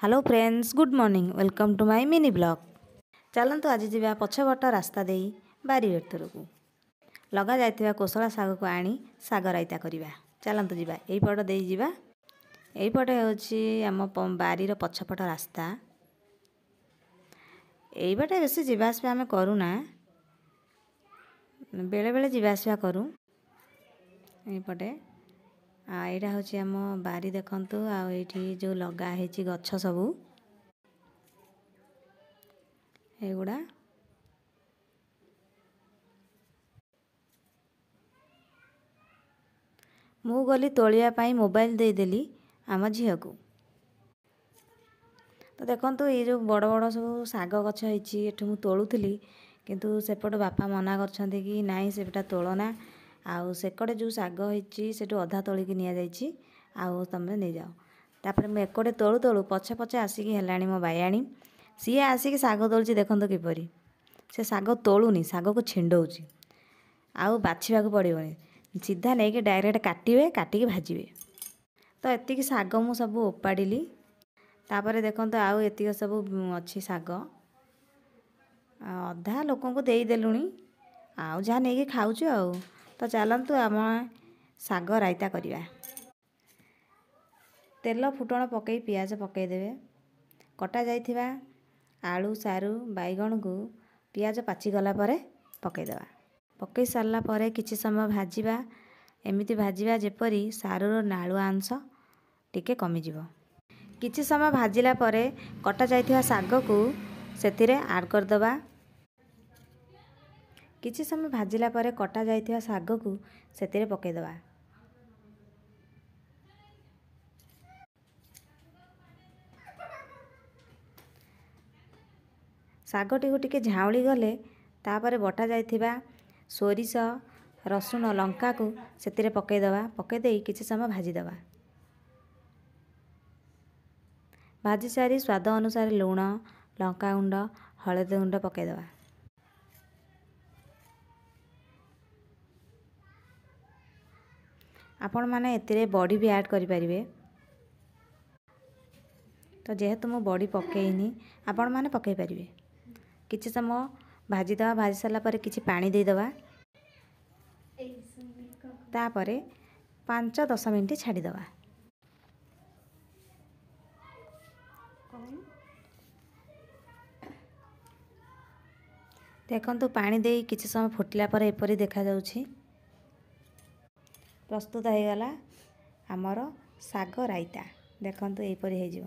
Hello friends, good morning, welcome to my mini blog. ଚାଲନ୍ତୁ ଆଜି ଯିବା ପଛପଟ ରାସ୍ତା ଦେଇ ବାରି ଭିତରକୁ ଲଗାଯାଇଥିବା କୋଶଳା ଶାଗକୁ ଆଣି ଶାଗ ରାଇତା କରିବା। ଚାଲନ୍ତୁ ଯିବା, ଏଇପଟ ଦେଇ ଯିବା। ଏଇପଟେ ହେଉଛି ଆମ ବାରିର ପଛପଟ ରାସ୍ତା। ଏଇବାଟେ ବେଶୀ ଯିବା ଆସିବା ଆମେ କରୁନା, ବେଳେବେଳେ ଯିବା ଆସିବା କରୁ ଏଇପଟେ। ଆଉ ଏଇଟା ହେଉଛି ଆମ ବାରି ଦେଖନ୍ତୁ। ଆଉ ଏଇଠି ଯେଉଁ ଲଗା ହେଇଛି ଗଛ ସବୁ ଏଗୁଡ଼ା। ମୁଁ ଗଲି ତୋଳିବା ପାଇଁ, ମୋବାଇଲ ଦେଇଦେଲି ଆମ ଝିଅକୁ। ତ ଦେଖନ୍ତୁ, ଏଇ ଯେଉଁ ବଡ଼ ବଡ଼ ସବୁ ଶାଗ ଗଛ ହେଇଛି, ଏଠୁ ମୁଁ ତୋଳୁଥିଲି, କିନ୍ତୁ ସେପଟ ବାପା ମନା କରିଛନ୍ତି କି ନାଇଁ ସେଟା ତୋଳନା, ଆଉ ସେକଡ଼େ ଯେଉଁ ଶାଗ ହେଇଛି ସେଠୁ ଅଧା ତୋଳିକି ନିଆଯାଇଛି, ଆଉ ତୁମେ ନେଇଯାଅ। ତାପରେ ମୁଁ ଏକଡ଼େ ତୋଳୁ ତୋଳୁ ପଛେ ପଛେ ଆସିକି ହେଲାଣି ମୋ ବାୟାଣୀ। ସିଏ ଆସିକି ଶାଗ ତୋଳୁଛି। ଦେଖନ୍ତୁ କିପରି ସେ ଶାଗ ତୋଳୁନି, ଶାଗକୁ ଛିଣ୍ଡଉଛି। ଆଉ ବାଛିବାକୁ ପଡ଼ିବନି, ସିଧା ନେଇକି ଡାଇରେକ୍ଟ କାଟିବେ, କାଟିକି ଭାଜିବେ। ତ ଏତିକି ଶାଗ ମୁଁ ସବୁ ଓପାଡ଼ିଲି। ତାପରେ ଦେଖନ୍ତୁ, ଆଉ ଏତିକି ସବୁ ଅଛି ଶାଗ। ଅଧା ଲୋକଙ୍କୁ ଦେଇଦେଲୁଣି, ଆଉ ଯାହା ନେଇକି ଖାଉଛୁ ଆଉ। ତ ଚାଲନ୍ତୁ ଆମ ଶାଗ ରାଇତା କରିବା। ତେଲ ଫୁଟଣ ପକାଇ ପିଆଜ ପକାଇଦେବେ। କଟା ଯାଇଥିବା ଆଳୁ, ସାରୁ, ବାଇଗଣକୁ ପିଆଜ ପାଚିଗଲା ପରେ ପକାଇଦେବା। ପକାଇ ସାରିଲା ପରେ କିଛି ସମୟ ଭାଜିବା। ଏମିତି ଭାଜିବା ଯେପରି ସାରୁର ନାଳୁଆ ଅଂଶ ଟିକେ କମିଯିବ। କିଛି ସମୟ ଭାଜିଲା ପରେ କଟା ଯାଇଥିବା ଶାଗକୁ ସେଥିରେ ଆଡ଼୍ କରିଦେବା। କିଛି ସମୟ ଭାଜିଲା ପରେ କଟା ଯାଇଥିବା ଶାଗକୁ ସେଥିରେ ପକାଇଦେବା। ଶାଗଟିକୁ ଟିକେ ଝାଉଁଳି ଗଲେ ତାପରେ ବଟା ଯାଇଥିବା ସୋରିଷ, ରସୁଣ, ଲଙ୍କାକୁ ସେଥିରେ ପକାଇଦେବା। ପକାଇ ଦେଇ କିଛି ସମୟ ଭାଜିଦେବା। ଭାଜି ସାରି ସ୍ୱାଦ ଅନୁସାରେ ଲୁଣ, ଲଙ୍କାଗୁଣ୍ଡ, ହଳଦୀ ଗୁଣ୍ଡ ପକାଇଦେବା। ଆପଣମାନେ ଏଥିରେ ବଡ଼ି ବି ଆଡ଼୍ କରିପାରିବେ। ତ ଯେହେତୁ ମୁଁ ବଡ଼ି ପକାଇନି, ଆପଣମାନେ ପକାଇ ପାରିବେ। କିଛି ସମୟ ଭାଜିଦେବା। ଭାଜି ସାରିଲା ପରେ କିଛି ପାଣି ଦେଇଦେବା। ତାପରେ 5-10 ମିନିଟ୍ ଛାଡ଼ିଦେବା। ଦେଖନ୍ତୁ, ପାଣି ଦେଇ କିଛି ସମୟ ଫୁଟିଲା ପରେ ଏପରି ଦେଖାଯାଉଛି। ପ୍ରସ୍ତୁତ ହେଇଗଲା ଆମର ଶାଗ ରାଇତା। ଦେଖନ୍ତୁ, ଏହିପରି ହେଇଯିବ।